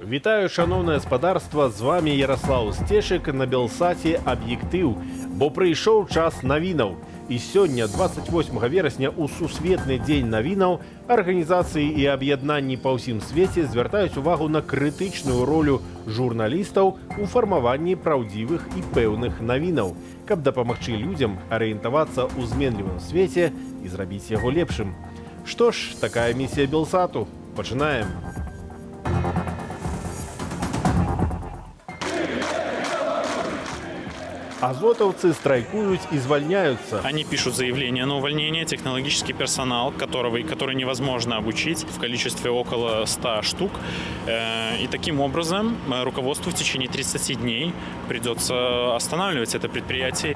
Вітаю, шаноўнае спадарства, з вами Ярослаў Сцешык на Белсаце «Аб'ектыў», бо прыйшоў час навінаў. І сёння, 28 верасня, у сусветны дзень навінаў, арганізацыі і аб'яднанні па ўсім свеце звяртаюць увагу на крытычную ролю журналістаў у фармаванні праўдзівых і пэўных навінаў, каб дапамагчы людзям арыентавацца ў зменлівым свеце і зрабіць яго лепшым. Што ж, такая місія Белсату. Пачынаем. Азотовцы страйкуют и звольняются. Они пишут заявление на увольнение, технологический персонал, который невозможно обучить в количестве около 100 штук. И таким образом руководству в течение 30 дней придется останавливать это предприятие.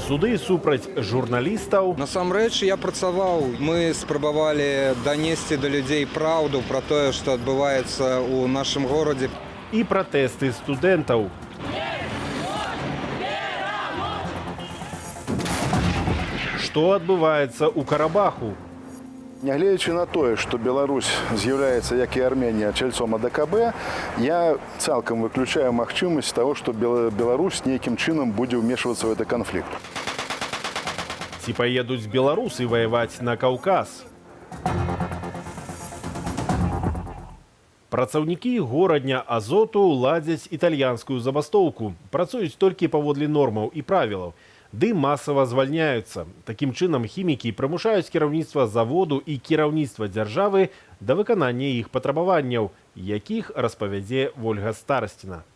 Суды супраць журналістаў. Насамрэч я працаваў. Мы спрабавалі данесці да людзей праўду пра тое, што адбываецца ў нашым горадзе. І пратэсты студэнтаў. Што адбываецца ў Карабаху? Нягледзячы на тое, што Беларусь з'яўляецца, як і Арменія, чальцом АДКБ, я цалкам выключаю магчымасць таго, што Беларусь нейкім чынам будзе ўмешвацца ў гэты канфлікт. Ці паедуць беларусы ваяваць на Каўказ? Працаўнікі Горадня Азоту ладзяць італьянскую забастоўку. Працуюць толькі паводле нормаў і правілаў. Ды масава звальняюцца. Такім чынам хімікі прымушаюць кіраўніцтва заводу і кіраўніцтва дзяржавы да выканання іх патрабаванняў, якіх распавядзе Вольга Старасціна.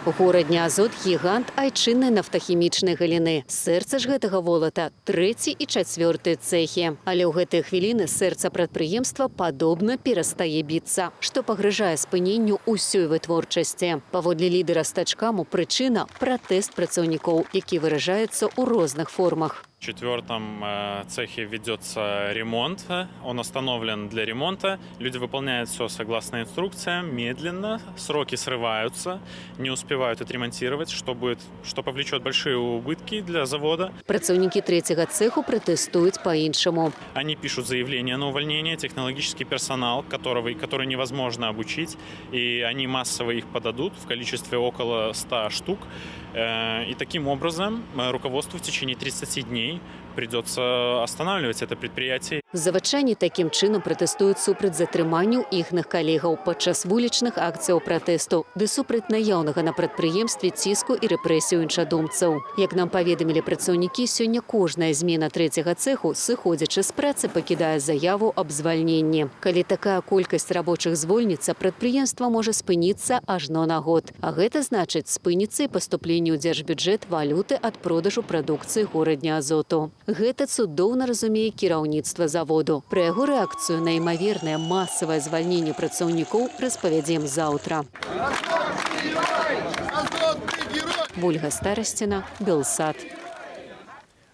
Горадня Азот — гігант айчыннай нафтахімічнай галіны. Сэрца ж гэтага волата — трэці і чацвёрты цэхі. Але ў гэтыя хвіліны сэрца прадпрыемства падобна перастае біцца, што пагражае спыненню ўсёй вытворчасці. Паводле лідара стачкаму, прычына — пратэст працаўнікоў, які выражаецца ў розных формах. В четвертом цехе ведется ремонт, он остановлен для ремонта. Люди выполняют все согласно инструкциям, медленно, сроки срываются, не успевают отремонтировать, что повлечет большие убытки для завода. Працаўнікі трэцяга цэху пратэстуюць па-іншаму. Они пишут заявление на увольнение, технологический персонал, который невозможно обучить, и они массово их подадут в количестве около 100 штук. И таким образом руководству в течение 30 дней придется останавливать это предприятие. Завадчане такім чынам пратэстуюць супраць затрыманняў іхных калегаў падчас вулічных акцыяў пратэсту ды супраць наяўнага на прадпрыемстве ціску і рэпрэсію іншадумцаў. Як нам паведамілі працаўнікі, сёння кожная змена трэцяга цэху, сыходзячы з працы, пакідае заяву аб звальненні. Калі такая колькасць рабочых звольніцца, прадпрыемства можа спыніцца ажно на год. А гэта значыць, спыніцца і паступленне ў дзяржбюджэт валюты ад продажу прадукцыі Горадня Азоту. Гэта цудоўна разумее кіраўніцтва заводу. Пра яго рэакцыю на імавернае масавае звальненне працаўнікоў распавядзем заўтра. Вольга Старасціна, Белсат.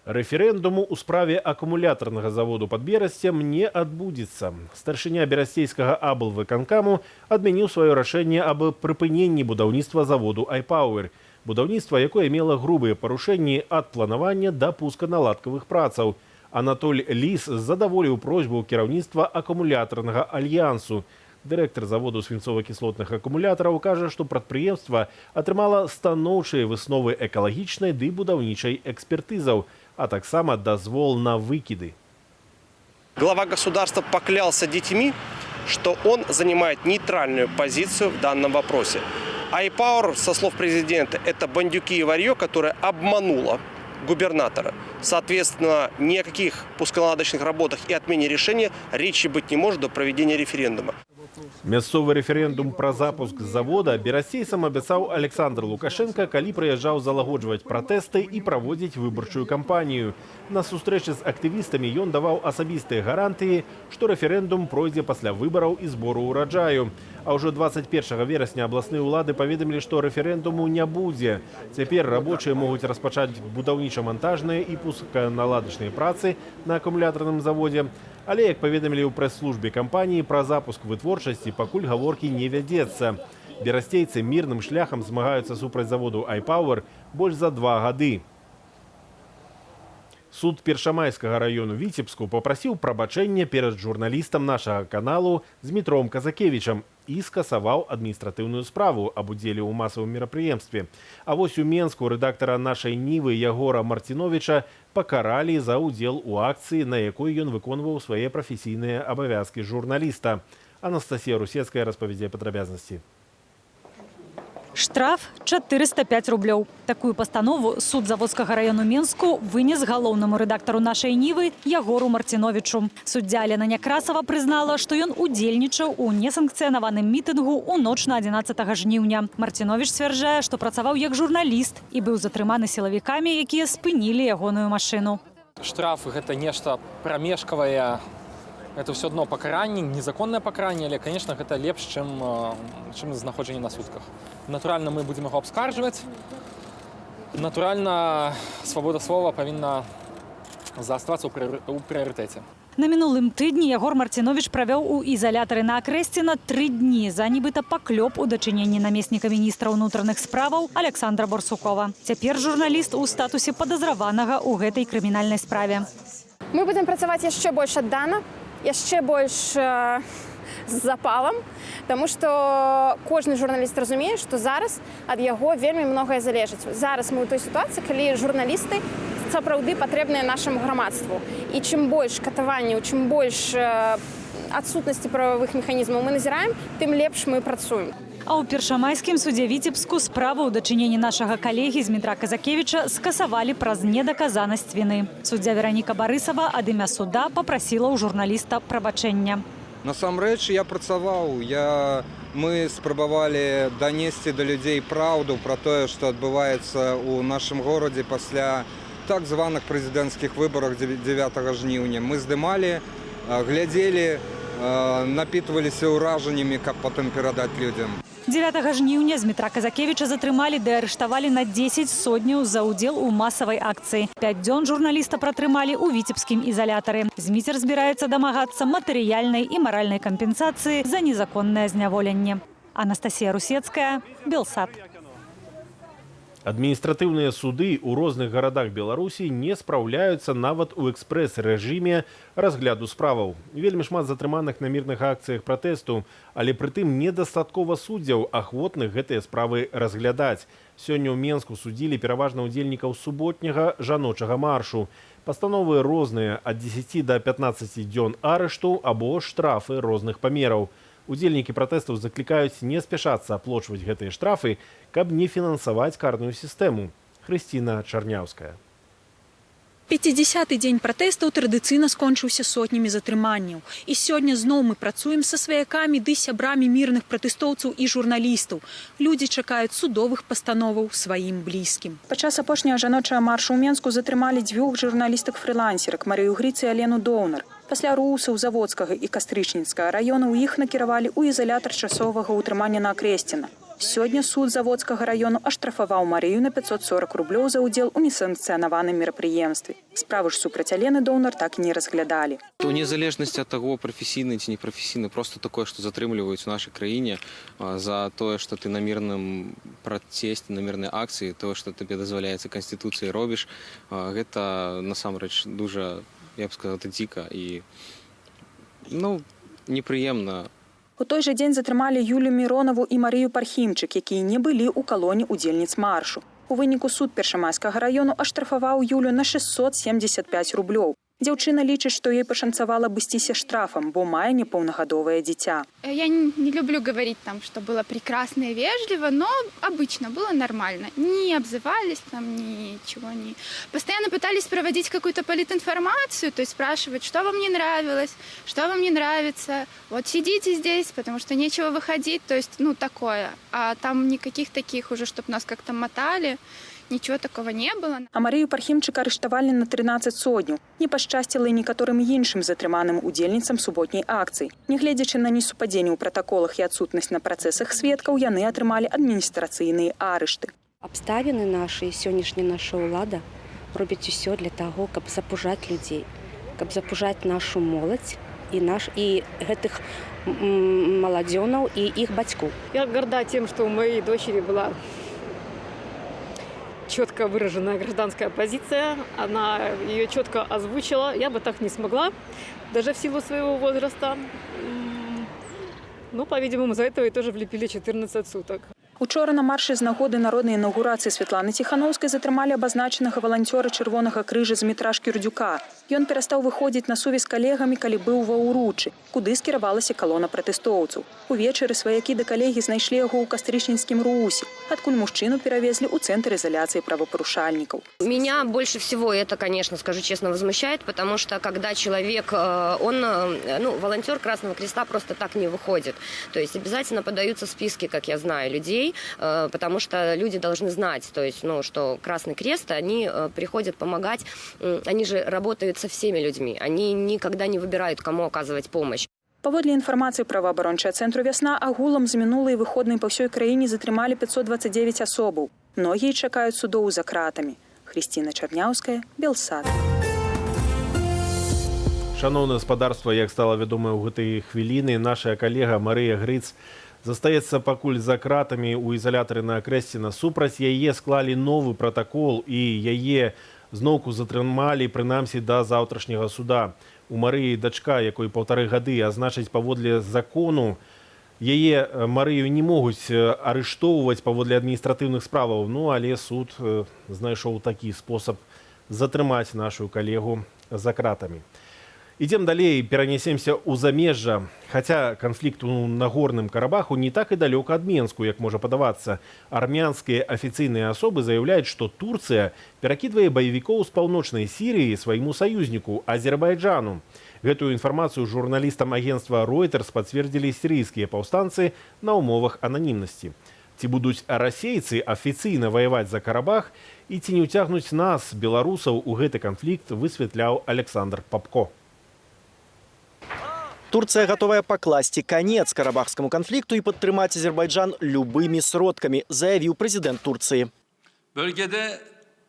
Рэферэндуму ў справе акумулятарнага заводу пад Берасцем не адбудзецца. Старшыня берасцейскага аблвыканкаму адмяніў сваё рашэнне аб прыпыненні будаўніцтва заводу «Айпауэр». Будаўніцтва, якое мела грубыя парушэнні ад планавання да пусканаладкавых працаў. Анатоль Ліс задаволіў просьбу кіраўніцтва акумулятарнага альянсу. Дырэктар заводу свінцова-кіслотных акумулятараў кажа, што прадпрыемства атрымала станоўчыя высновы экалагічнай ды будаўнічай экспертызаў, а таксама дазвол на выкіды. Глава государства поклялся детьми, что он занимает нейтральную позицию в данном вопросе. Айпауэр, со слов президента, это бандюки и ворье, которое обмануло губернатора. Соответственно, ни о каких пусконаладочных работах и отмене решения речи быть не может до проведения референдума. Мясцовы рэферэндум пра запуск завода берасцейцам абяцаў Александр Лукашенко, калі прыязджаў залагоджваць пратэсты і праводзіць выбарчую кампанію. На сустрэчы з актывістамі ён даваў асабістыя гарантыі, што рэферэндум пройдзе пасля выбараў і збору ўраджаю. А ўжо 21 верасня абласныя ўлады паведамілі, што рэферэндуму не будзе. Цяпер рабочыя могуць распачаць будаўніча-мантажныя і пусканаладачныя працы на акумулятарным заводзе. Але, як паведамілі ў прэс-службе кампаніі, пра запуск вытворчасці пакуль гаворкі не вядзецца. Берасцейцы мірным шляхам змагаюцца супраць заводу «Айпауэр» больш за 2 гады. Суд Першамайскага раёну Віцебску папрасіў прабачэння перад журналістам Нашага каналу Змітром Казакевічам і скасаваў адміністратыўную справу аб удзеле ў масавым мерапрыемстве. А вось у Менску рэдактара Нашай Нівы Ягора Марціновіча пакаралі за ўдзел у акцыі, на якой ён выконваў свае прафесійныя абавязкі журналіста. Анастасія Русецкая распавядзе падрабязнасці. Штраф 405 рублёў. Такую пастанову суд Заводскага раёну Менску вынес галоўнаму рэдактару Нашай Нівы Ягору Марціновічу. Суддзя Алена Някрасава прызнала, што ён удзельнічаў у несанкцыянаваным мітынгу ў ноч на 11 жніўня. Марціновіч сцвярджае, што працаваў як журналіст і быў затрыманы сілавікамі, якія спынілі ягоную машыну. Штраф — гэта нешта прамежкавае, это ўсё адно пакаранне, незаконнае пакаранне, але, конечно, гэта лепш, чым знаходжанне на сутках. Натуральна, мы будзем яго абскарджваць. Натуральна, свабода слова павінна заставацца ў прыярытэце. На мінулым тыдні Ягор Марціновіч правёў у ізалятары на Акрэсціна 3 дні за нібыта паклёп у дачыненні намесніка міністра ўнутраных справаў Аляксандра Барсукова. Цяпер журналіст у статусе падазраванага ў гэтай крымінальнай справе. Мы будзем працаваць яшчэ больш аддана, яшчэ больш з запалам, таму што кожны журналіст разумее, што зараз ад яго вельмі многае залежыць. Зараз мы ў той сітуацыі, калі журналісты сапраўды патрэбныя нашаму грамадству. І чым больш катаванняў, чым больш адсутнасці прававых механізмаў мы назіраем, тым лепш мы працуем. А ў Першамайскім судзе Віцебску справу ў дачыненні нашага калегі Змітра Казакевіча скасавалі праз недаказанасць віны. Суддзя Вераніка Барысава ад імя суда папрасіла ў журналіста прабачэння. Насамрэч я працаваў, мы спрабавалі данесці да людзей праўду пра тое, што адбываецца ў нашым горадзе пасля так званых прэзідэнцкіх выбарах 9 жніўня. Мы здымалі, глядзелі, напітваліся ўражаннямі, каб потым перадаць людзям. 9 жніўня Змітра Казакевіча затрымалі ды арыштавалі на 10 содняў за ўдзел у масавай акцыі. 5 дзён журналіста пратрымалі ў віцебскім ізалятары. Зміцер збіраецца дамагацца матэрыяльнай і маральнай кампенсацыі за незаконнае зняволенне. Анастасія Русецкая, Белсат. Адміністратыўныя суды ў розных гарадах Беларусі не спраўляюцца нават у экспрэс-рэжыме разгляду справаў. Вельмі шмат затрыманых на мірных акцыях пратэсту, але прытым недастаткова суддзяў, ахвотных гэтыя справы разглядаць. Сёння ў Менску судзілі пераважна ўдзельнікаў суботняга жаночага маршу. Пастановы розныя — ад 10 до 15 дзён арышту або штрафы розных памераў. Удзельнікі пратэстаў заклікаюць не спяшацца аплочваць гэтыя штрафы, каб не фінансаваць карную сістэму. Хрысціна Чарняўская. 50-ы дзень пратэстаў традыцыйна скончыўся сотнямі затрыманняў. І сёння зноў мы працуем са сваякамі ды сябрамі мірных пратэстоўцаў і журналістаў. Людзі чакаюць судовых пастановаў сваім блізкім. Падчас апошняга жаночага маршу ў Менску затрымалі дзвюх журналістак-фрылансерак — Марыю Грыц і Алену Доўнар. Пасля РУУСаў Заводскага і Кастрычніцкага раёнаў іх накіравалі ў ізалятар часовага ўтрымання на Акрэсціна. Сёння суд Заводскага раёну аштрафаваў Марыю на 540 рублёў за ўдзел у несанкцыянаваным мерапрыемстве. Справу ж супраць Алены Доўнар так і не разглядалі. У незалежнасці ад таго, прафесійны ці непрафесійны, просто такое, што затрымліваюць у нашай краіне за тое, што ты на мірным пратэсце, на мірнай акцыі, тое, што табе дазваляецца канстытуцыяй, робіш, гэта насамрэч дужа, я б сказал, это дзіка і, ну, непрыемна. У той жа дзень затрымалі Юлю Міронаву і Марыю Пархімчык, якія не былі ў калоне удзельніц маршу. У выніку суд Першамайскага раёну аштрафаваў Юлю на 675 рублёў. Дзяўчына лічыць, што ёй пашанцавала абысціся штрафам, бо мае непаўнагадовае дзіця. Я не люблю говорить там, что было прекрасно и вежливо, но обычно было нормально. Не обзывались там, ничего не. Постоянно пытались проводить какую-то политинформацию, то есть спрашивать, что вам не нравилось, что вам не нравится. Вот сидите здесь, потому что нечего выходить, то есть, ну, такое. А там никаких таких уже, чтобы нас как-то мотали, ничего такого не было. А Марыю Пархімчык арыштавалі на 13 содняў. Не пашчасціла і некаторым іншым затрыманым удзельніцам суботняй акцыі. Нягледзячы на несупадзенне ў пратаколах і адсутнасць на працэсах сведкаў, яны атрымалі адміністрацыйныя арышты. Абставіны нашы і сённяшняя наша ўлада робяць усё для таго, каб запужаць людзей, каб запужаць нашу моладзь і гэтых маладзёнаў і іх бацькоў. Я горда тем, что у моей дочери была Четко выраженная гражданская позиция, она ее четко озвучила. Я бы так не смогла, даже в силу своего возраста. Ну, по-видимому, за это ей тоже влепили 14 суток. Учора на маршы з нагоды народнай інаўгурацыі Святланы Ціханоўскай затрымалі абазначанага валанцёра Чырвонага Крыжа Змітра Шкірдзюка. Ён перастаў выходзіць на сувязь з калегамі, калі быў ва Уручы, куды скіравалася калона пратэстоўцаў. Увечары сваякі ды калегі знайшлі яго ў кастрычніцкім РУУСе, адкуль мужчыну перавезлі ў цэнтр ізаляцыі правапарушальнікаў. Меня больше всего это, конечно, скажу честно, возмущает, потому что когда человек, он, ну, волонтер Красного Креста просто так не выходит. То есть обязательно подаются списки, как я знаю, людей, потому что люди должны знать, то есть, ну, что Красный Крест, они приходят помогать, они же работают со всеми людьми, они никогда не выбирают, кому оказывать помощь. Паводле інфармацыі праваабарончага цэнтру «Вясна», агулам за мінулыя выходныя па ўсёй краіне затрымалі 529 асобаў. Многія чакаюць судоў за кратамі. Хрысціна Чарняўская, Белсат. Шаноўнае спадарства, як стала вядома ў гэтыя хвіліны, наша калега Марыя Грыц застаецца пакуль за кратамі ў ізалятары на Акрэсціна. Супраць яе склалі новы пратакол, і яе зноўку затрымалі, прынамсі да заўтрашняга суда. У Марыі дачка, якой 1,5 гады, а значыць, паводле закону яе, Марыю, не могуць арыштоўваць паводле адміністратыўных справаў. Ну, але суд знайшоў такі спосаб затрымаць нашу калегу за кратамі. Ідзем далей, перанесемся ў замежжа. Хаця канфлікт у Нагорным Карабаху не так і далёка ад Менску, як можа падавацца. Армянскія афіцыйныя асобы заяўляюць, што Турцыя перакідвае баевікоў з паўночнай Сірыі свайму саюзніку Азербайджану. Гэтую інфармацыю журналістам агенцтва Reuters пацвердзілі сірыйскія паўстанцы на ўмовах ананімнасці. Ці будуць расейцы афіцыйна ваяваць за Карабах і ці не ўцягнуць нас, беларусаў, у гэты канфлікт, высвятляў Аляксандр Папко. Турцыя гатовая пакласці канец карабахскаму канфлікту і падтрымаць Азербайджан любымі сродкамі, заявіў прэзідэнт Турцыі. Bölgede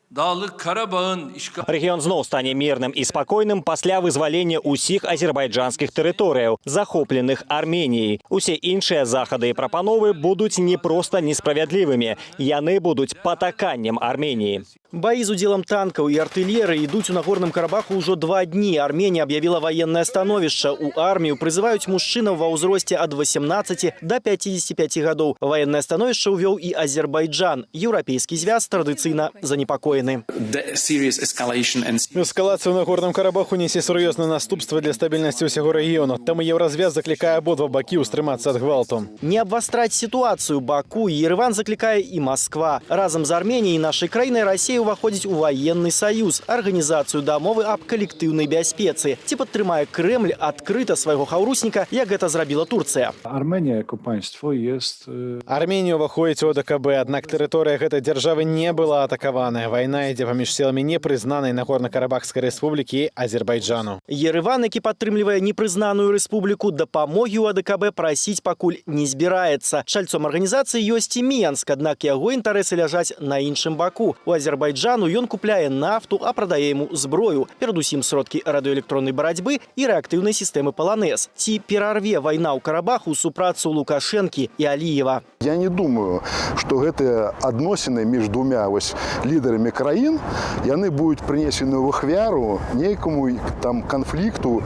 Dağlık Karabağ'ın işgal Рэгіён зноў стане мірным і спакойным пасля вызвалення ўсіх азербайджанскіх тэрыторыяў, захопленых Арменіяй. Усе іншыя захады і прапановы будуць не проста несправядлівымі, яны будуць патаканнем Арменіі. Баі з удзелам танкаў і артылерыі ідуць у Нагорным Карабаху ўжо 2 дні. Арменія аб'явіла ваеннае становішча. У армію прызываюць мужчынаў ва ўзросце ад 18 до 55 гадоў. Ваеннае становішча ўвёў і Азербайджан. Еўрапейскі звяз традыцыйна занепакоены. Эскалацыя ў Нагорным Карабаху несе сур'ёзныя наступствы для стабільнасці ўсяго рэгіёну. Таму Еўразвяз заклікае абодва бакі ўстрымацца ад гвалту. Не абвастраць сітуацыю Баку і Ерэван заклікае і Масква. Разам з Арменіяй і нашай краінай Расія ўваходзіць у ваенны саюз, арганізацыю дамовы аб калектыўнай бяспецы. Ці падтрымае Крэмль адкрыта свайго хаўрусніка, як гэта зрабіла Турцыя? Armenia jako państwo jest Арменія ўваходзіць у АДКБ, аднак тэрыторыя гэтай дзяржавы не была атакаваная. Вайна ідзе паміж сіламі непрызнанай Нагорна-Карабахскай рэспублікі і Азербайджану. Ерэван, які падтрымлівае непрызнаную рэспубліку, дапамогі ў АДКБ прасіць пакуль не збіраецца. Чальцом арганізацыі ёсць і Менск, аднак яго інтарэсы ляжаць на іншым баку. У Азербайджану ён купляе нафту, а прадае яму зброю, перадусім сродкі радыёэлектроннай барацьбы і рэактыўнай сістэмы «Паланез». Ці перарве вайна ў Карабаху супрацу Лукашэнкі і Аліева? Я не думаю, што гэтыя адносіны між двумя вось лідарамі краін, яны будуць прынесены ў ахвяру нейкаму там канфлікту,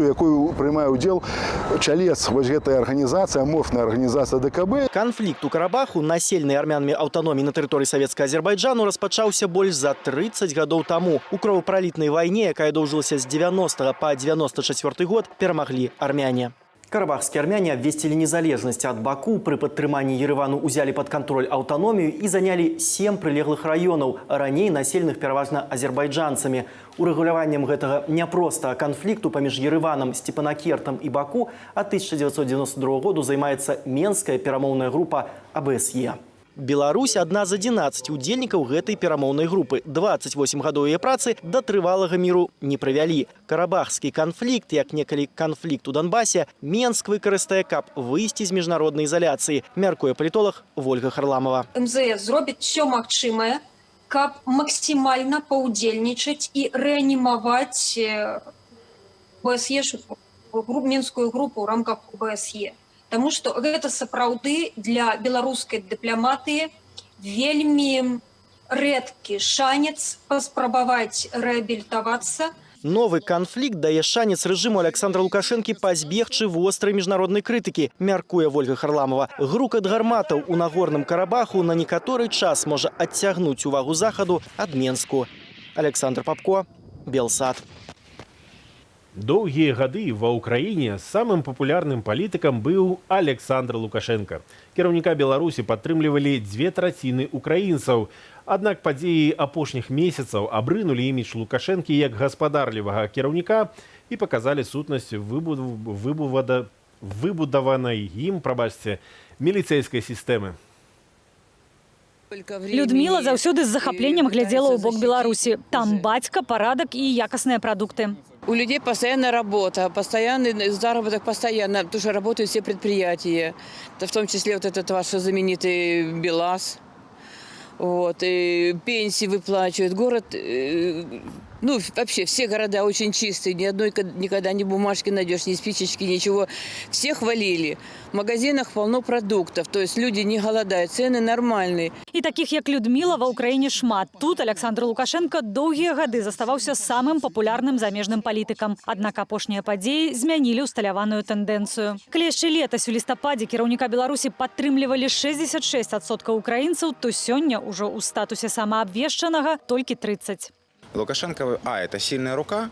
якой прымае ўдзел чалец вось гэтай арганізацыі, аморфная арганізацыя АДКБ. Канфлікт у Карабаху, населенай армянамі аўтаноміі на тэрыторыі савецкага Азербайджану, распачаўся больш за 30 гадоў таму. У кровапралітнай вайне, якая доўжылася з 90 па 94 год, перамаглі армяне. Карабахскія армяне абвесцілі незалежнасць ад Баку, пры падтрыманні Ерэвану ўзялі пад кантроль аўтаномію і занялі сем прылеглых раёнаў, раней населеных пераважна азербайджанцамі. Урэгуляваннем гэтага няпростага канфлікту паміж Ерэванам, Степанакертам і Баку ад 1992 году займаецца Менская перамоўная група АБСЕ. Беларусь адна з 11 удзельнікаў гэтай перамоўнай групы. 28 гадоў яе працы да трывалага міру не прывялі. Карабахскі канфлікт, як некалі канфлікт у Донбасе, Менск выкарыстае, каб выйсці з міжнароднай ізаляцыі, мяркуе палітолаг Вольга Харламова. МЗС зробіць все магчымае, каб максімальна паўдзельнічаць і рэанімаваць ОБСЕ, Менскую групу ў рамках ОБСЕ. Таму што гэта сапраўды для беларускай дыпламатыі вельмі рэдкі шанец паспрабаваць рэабілітавацца. Новы канфлікт дае шанец рэжыму Аляксандра Лукашэнкі пазбегчы вострай міжнароднай крытыкі, мяркуе Вольга Харламова. Грукат гарматаў у Нагорным Карабаху на некаторы час можа адцягнуць увагу Захаду ад Менску. Аляксандр Папко, Белсат. Доўгія гады ва Ўкраіне самым папулярным палітыкам быў Аляксандр Лукашэнка. Кіраўніка Беларусі падтрымлівалі дзве траціны украінцаў. Аднак падзеі апошніх месяцаў абрынулі імідж Лукашэнкі як гаспадарлівага кіраўніка і паказалі сутнасць выбудаванай ім, прабачце, міліцэйскай сістэмы. Людміла заўсёды з захапленнем глядзела ў бок Беларусі. Там бацька, парадак і якасныя прадукты. У людей постоянная работа, постоянный заработок постоянно, потому что работают все предприятия, в том числе вот этот ваш знаменитый БелАЗ. Вот, и пенсии выплачивают. Город, ну, вообще все города очень чистые, ни одной никогда ни бумажки найдешь, ни спичечки, ничего. Все хвалили. В магазинах полно продуктов, то есть люди не голодают, цены нормальные. І такіх, як Людміла, ва Ўкраіне шмат. Тут Аляксандр Лукашэнка доўгія гады заставаўся самым папулярным замежным палітыкам. Аднак апошнія падзеі змянілі усталяваную тэндэнцыю. Калі яшчэ летась у лістападзе кіраўніка Беларусі падтрымлівалі 66% украінцаў, то сёння ўжо ў статусе самаабвешчанага толькі 30. Лукашенко, а, это сильная рука,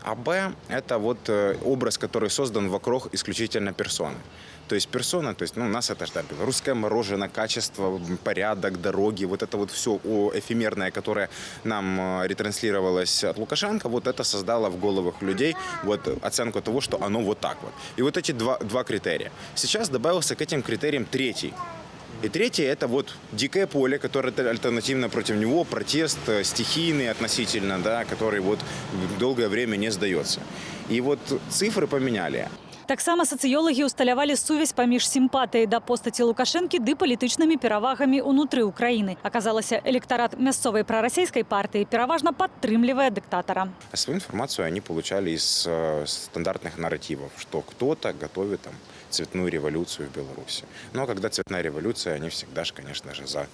а б, это вот образ, который создан вокруг исключительно персоны. То есть персона, то есть, ну, у нас это же, да, белорусское мороженое, качество, порядок, дороги, вот это вот все эфемерное, которое нам ретранслировалось от Лукашенко, вот это создало в головах людей вот оценку того, что оно вот так вот. И вот эти два критерия. Сейчас добавился к этим критериям третий. И третье – это вот дикое поле, которое альтернативно против него, протест стихийный относительно, да, который вот долгое время не сдается. И вот цифры поменяли. Таксама сацыёлагі ўсталявалі сувязь паміж сімпатыяй да постаці Лукашэнкі ды палітычнымі перавагамі ўнутры Украіны. Аказалася, электарат мясцовай прарасійскай партыі пераважна падтрымлівае дыктатара. А свою информацию они получали из стандартных нарративов, что кто-то готовит там цветную революцию в Беларуси. Но когда цветная революция, они всегда же, конечно же, за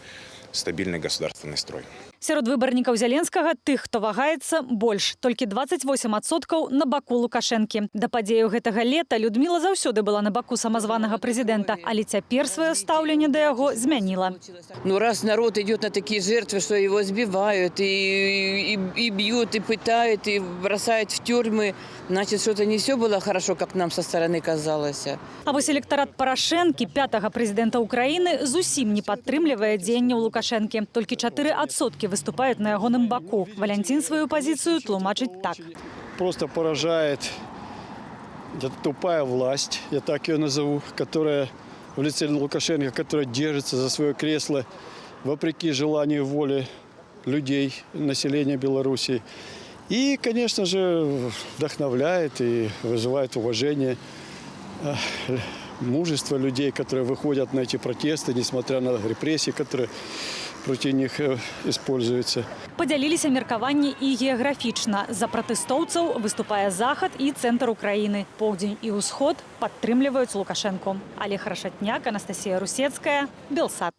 стабильный государственный строй. Сярод выбарнікаў Зяленскага тых, хто вагаецца, больш. Толькі 28% на баку Лукашэнкі. Да падзеяў гэтага лета Людміла заўсёды была на баку самазванага прэзідэнта, але цяпер сваё стаўленне да яго змяніла. Ну, раз народ идет на такие жертвы, что его сбивают, и бьют, и пытают, и бросают в тюрьмы, значит, что-то не все было хорошо, как нам со стороны казалось. А вось электарат Парашэнкі, пятага прэзідэнта Украіны, зусім не падтрымлівае дзеянняў Лукашэнкі. Толькі 4% выступаюць на ягоным баку. Валянцін сваю пазіцыю тлумачыць так. Просто поражает эта тупая власть, я так ее назову, которая в лице Лукашенко, которая держится за свое кресло вопреки желанию воли людей, населения Беларуси. И, конечно же, вдохновляет и вызывает уважение, мужество людей, которые выходят на эти протесты, несмотря на репрессии, которые против них используются. Падзяліліся меркаванні і геаграфічна. За пратэстоўцаў выступае захад і цэнтр Украіны. Поўдзень і ўсход падтрымліваюць Лукашэнку. Алег Рашатняк, Анастасія Русецкая, Белсат.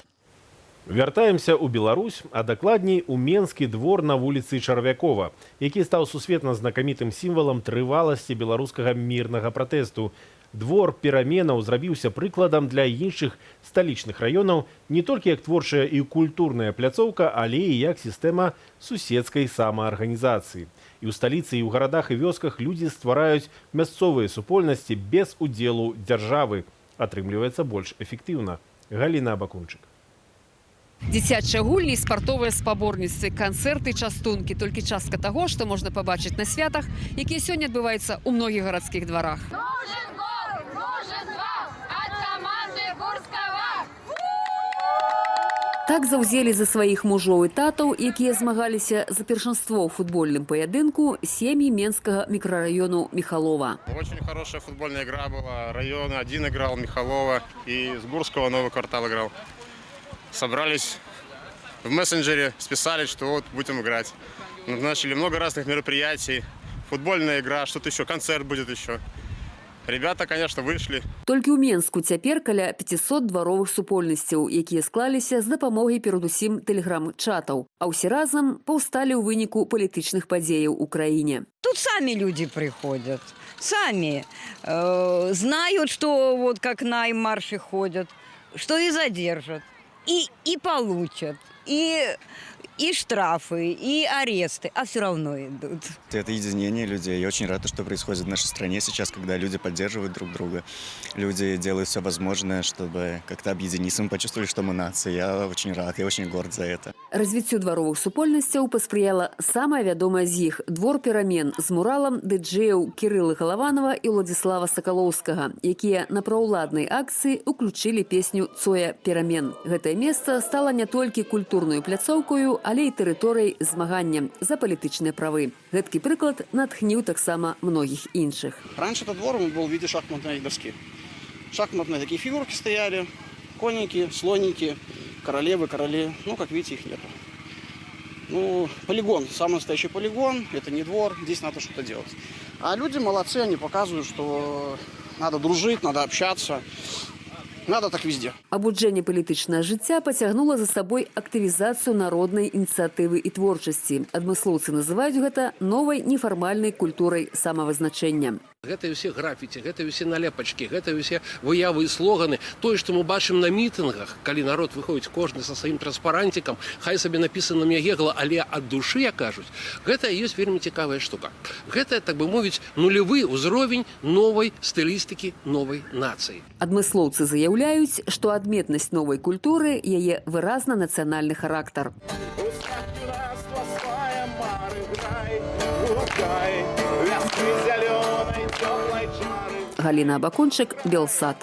Вяртаемся ў Беларусь, а дакладней у Менскі двор на вуліцы Чарвякова, які стаў сусветна знакамітым сімвалам трываласці беларускага мірнага пратэсту. Двор пераменаў зрабіўся прыкладам для іншых сталічных раёнаў не толькі як творчая і культурная пляцоўка, але і як сістэма суседскай самаарганізацыі. І ў сталіцы, і ў гарадах і вёсках людзі ствараюць мясцовыя супольнасці без удзелу дзяржавы. Атрымліваецца больш эфектыўна. Галіна Абакунчык. Дзіцячыя гульні, спартовыя спаборніцтвы, канцэрты, частункі — толькі частка таго, што можна пабачыць на святах, якія сёння адбываюцца ў многіх гарадскіх дварах. Нужен гол, нужен два от команды Гурского. Так заўзелі за сваіх мужоў і татаў, якія змагаліся за першынство ў футбольным паядынку, сем'і менскага мікрараёну Міхалова. Очень хорошая футбольная игра была. Район один играл, Михалова, и с Гурского новый квартал играл. Собрались в мессенджере, списались, что вот будем играть. Начали много разных мероприятий. Футбольная игра, что-то еще, концерт будет еще. Ребята, конечно, вышли. Толькі ў Менску цяпер каля 500 дваровых супольнасцяў, якія склаліся з дапамогай перадусім тэлеграм-чатаў, а ўсе разам паўсталі ў выніку палітычных падзеяў у краіне. Тут сами люди приходят, сами знают, что вот как на марши ходят, что и задержат, и получат, и штрафы, и аресты, а все равно идут. Это единение людей. Я очень рад, что происходит в нашей стране сейчас, когда люди поддерживают друг друга. Люди делают все возможное, чтобы как-то объединиться. Мы почувствовали, что мы нация. Я очень рад, я очень горд за это. Развіццю дваровых супольнасцяў паспрыяла самая вядомая з іх — Двор перамен з муралам дыджэяў Кірылы Галаванова і Уладзіслава Сакалоўскага, якія на праўладнай акцыі уключылі песню Цоя «Перамен». Гэтае месца стала не толькі культурнаю пляцоўкаю, але і тэрыторыяй змагання за палітычныя правы. Гэткі прыклад натхніў таксама многіх іншых. Раньше этот двор, он был в виде шахматной доски. Шахматные такие фигурки стояли, конники, слоники, королевы, короли. Ну, как видите, их нету. Ну, полигон, самый настоящий полигон, это не двор, здесь надо что-то делать. А люди молодцы, они показывают, что надо дружить, надо общаться, надо так везде. Абуджэнне палітычнага жыцця пацягнула за сабой актывізацыю народнай ініцыятывы і творчасці. Адмыслоўцы называюць гэта новай нефармальнай культурай самавызначэння. Гэта ўсе графіці, гэта ўсе налепачкі, гэта ўсе выявы і слоганы. Тое, што мы бачым на мітынгах, калі народ выходзіць кожны са сваім транспаранцікам, хай сабе напісана Мегегла, але ад душы, як кажуць, гэта ёсць вельмі цікавая штука. Гэта, так бы мовіць, нулявы ўзровень новай стылістыкі новай нацыі. Адмыслоўцы заяўляюць, што адметнасць новай культуры — яе выразна нацыянальны характар. Юнацтва свае мары грай, гукай, вясны зялёнай цёплай чары. Галіна Абакончык, Белсат.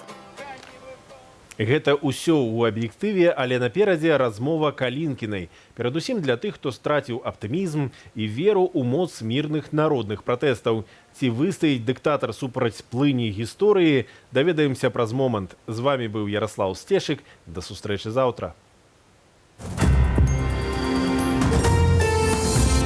Гэта ўсё ў аб'ектыве, але наперадзе размова Калінкінай. Перадусім для тых, хто страціў аптымізм і веру ў моц мірных народных пратэстаў. Ці выстаіць дыктатар супраць плыні гісторыі, даведаемся праз момант. З вамі быў Яраслаў Сцешык. Да сустрэчы заўтра.